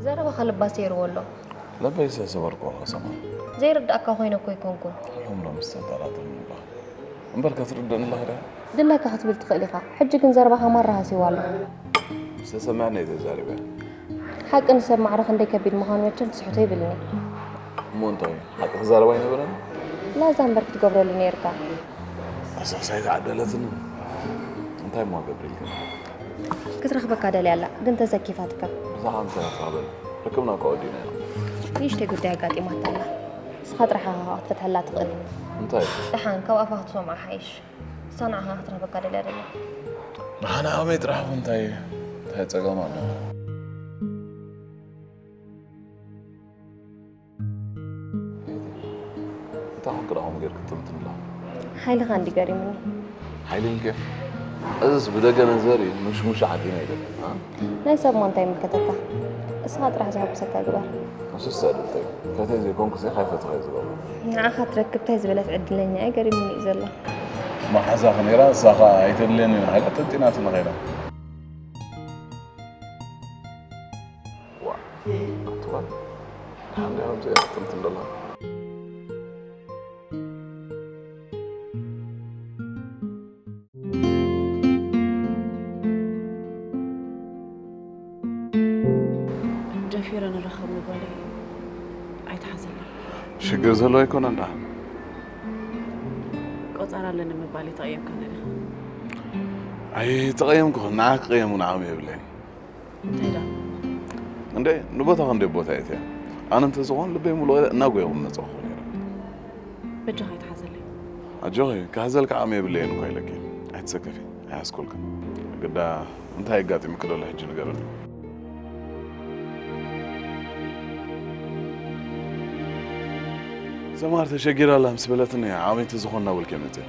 ዘረባኻ ልባ ሰይርዎ ኣሎ። ልበይ ዝተሰበርክዎ ከሰማ። ዘይርድኣካ ኮይነ እኮ ኣይኮንኩን። ሎም ሎም ዝተጠራጠርኒ እባ። እምበር ከትርድእኒ ኣለኺ ዶ? ድላይካ ክትብል ትኽእል ኢኻ። ሕጂ ግን ዘረባኻ ማራ ሃስይዎ ኣሎ። ዝተሰምዐኒ እየ ተዛሪበ። ሓቂ ንሰብ ማዕረ ክንደይ ከቢድ ምዃኑ መቸም ትስሕቶ ይብልኒ። እሞ እንታይ ሓቂ ክዛረብ ኣይነበረን? ላዛ እምበር ክትገብረሉ ነይርካ። ኣሳሳይ ተዓደለትኒ። እንታይ እሞ ገብሪልክን? ክትረኽበካ ደልያ ኣላ ግን ተዘኪፋትካ። ብዛዕባ እንታይ ንራኸበሉ? ርክብና እኮ ወዲእናዮ። ንእሽተይ ጉዳይ ኣጋጢማታ ኣላ። ንስኻ ጥራሕ ኢኻ ክትፈትሐላ ትኽእል። እንታይ? ደሓን ካብ ኣፋ ክትሰምዓ ሓይሽ። ንሳ ንዓኻ ክትረኽበካ ደልያ ደላ። ንሓና ከመይ ጥራሕ እንታይ እንታይ ጸገም ኣሎ? እንታይ ኮንክ ደኣ ከምኡ ጌርክ ትጥምትኒ ኣለኻ? ሓይልኻ እንድዩ ገሪሙኒ። ሓይሊ እንከ? እዝስ ብደገ ነዘር እዩ፣ ምሽሙሽ ዓጢነ ኣይደልን። ናይ ሰብ እሞ እንታይ ይምልከተካ? እስኻ ጥራሕ ዘሐጉሰካ ግበር። ንሱስ ኣድልተይ እዩ። ፈትየ ዘይኮንኩስ እየ ካይፈተኹ እየ ዝገብሮ። ንዓኻ ትረክብ ታይ ዝበለት ዕድለኛ እየ፣ ገሪሙኒ እዩ ዘሎ። መሓዛኺ ነይራ፣ ንሳ ኸኣ ኣይተድልየንን እያ ኢላ ጠንጢናትኒ ኸይዳ። ዋእ፣ ኣቲ ጓል፣ ሓንዳ ከምዚ እያ ትጥንትን ደላ። ደፊረ ንራኸብ ምባለይ ኣይትሓዘለይ። ሽግር ዘሎ ኣይኮነን ደኣ። ቆጸራ ኣለኒ ምባለይ ተቐየምካኒ ዲኻ? ኣይተቐየምኩኽን፣ ንዓኺ ክቕየም እውን ዓቕሚ የብለይን። እንታይ ደኣ? እንዴ ንቦታ ክንደይ ቦታ እየ ኣነ እንተዝኾን ልበይ ሙሉእ እናጎየኹ መጸኹ ነይረ። በጃኻ ኣይትሓዘለይ። ኣጆኺ ክሕዘልካ ዓቕሚ የብለይን እኮ ኢለኪ። ኣይትሰከፊ፣ ኣይሓዝኩልክን። ግዳ እንታይ ኣጋጢሙኪ ደሎ ሕጂ ንገርኒ። ሰማር ተሸጊራ ኣላ ምስ በለትኒ ዓቕሚ እንተዝኾን እናበልኩ እየ መፅእ።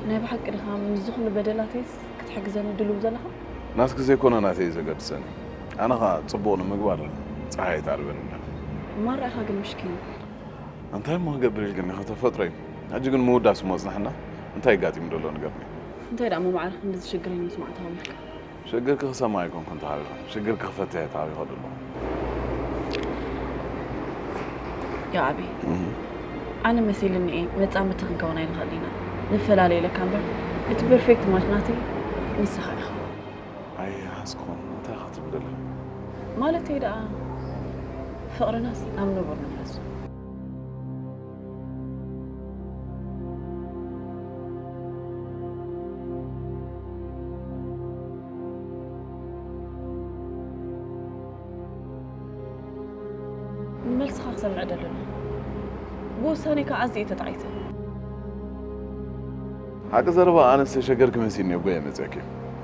ናይ ብሓቂ ድኻ ምስዚ ኩሉ በደላተይስ ክትሕግዘኒ ድልው ዘለኻ? ናትኪ ዘይኮነ ናተይ እዩ ዘገድሰኒ። ኣነ ኸዓ ፅቡቕ ንምግባር ፀሓይ ኣይትዓርበኒ እያ። ማራ ኢኻ ግን ምሽኪን። እንታይ እሞ ክገብር ኢልክኒ፣ ከተፈጥሮ እዩ። ሕጂ ግን ምውዳስ እሞ ኣጽናሕና። እንታይ ኣጋጢሙ ዘሎ ንገርኒ። እንታይ ደኣ እሞ ማዕረ ክንድዚ ሽግረይ ንምስማዕ ተሃዊኽካ? ሽግርኪ ክሰምዕ ኣይኮንኩን ተሃዊኸ፣ ሽግርኪ ክፈትሕ እየ ተሃዊኸ ዘለኹ። ያ ኣቢ፣ ኣነ መሲልኒ እየ፣ መጻምድቲ ክንከውን ኣይንኽእልን ኢና። ንፈላለ ኢለካ እምበር፣ እቲ ፐርፌክት ማች ናተይ ንስኻ ኢኻ። ኣይሓዝኩኹን፣ እንታይ ኢኻ ትብል ዘለኺ? ማለተይ ደኣ ፍቕርናስ ኣብ ንቡር ንመለሶ። ንመልስኻ ክሰምዕ ደለኒ። ብውሳኔካ ኣዝየ ተጣዒሰ። ሓቂ ዘረባ ኣነ ዝተሸገርኪ መሲልኒ እየ ጎየ መፅእኪ።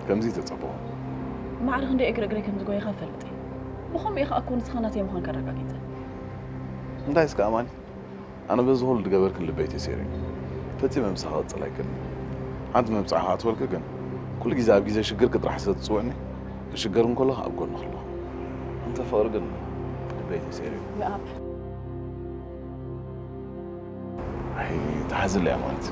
ከምዚ ተፀበኹ። ማዕረ ክንደይ እግሪ እግረይ ከም ዝጎየኻ እፈልጥ እየ። ብኸምኡ እየ ኸኣ እኮ ንስኻ ናተይ ምዃንካ ኣረጋጊጸ። እንታይ እስከ ኣማኒ? ኣነ በዚ ኩሉ ዝገበርክን ልበይ ተሰይሩ እዩ። ፈጺመ ምሳኺ ክቕጽል ኣይክእልን። ሓንቲ መብጽዓ ክኣትወልኪ ግን፣ ኩሉ ግዜ ኣብ ግዜ ሽግርኪ ጥራሕ ስለ ትጽውዕኒ፣ ክሽገር እንከለኹ ኣብ ጎንኺ ኣለኹ። ኣንተ ፍቕሪ ግን ልበይ ተሰይሩ እዩ። የኣብ ኣይ፣ ተሓዝለይ ኣማኒት።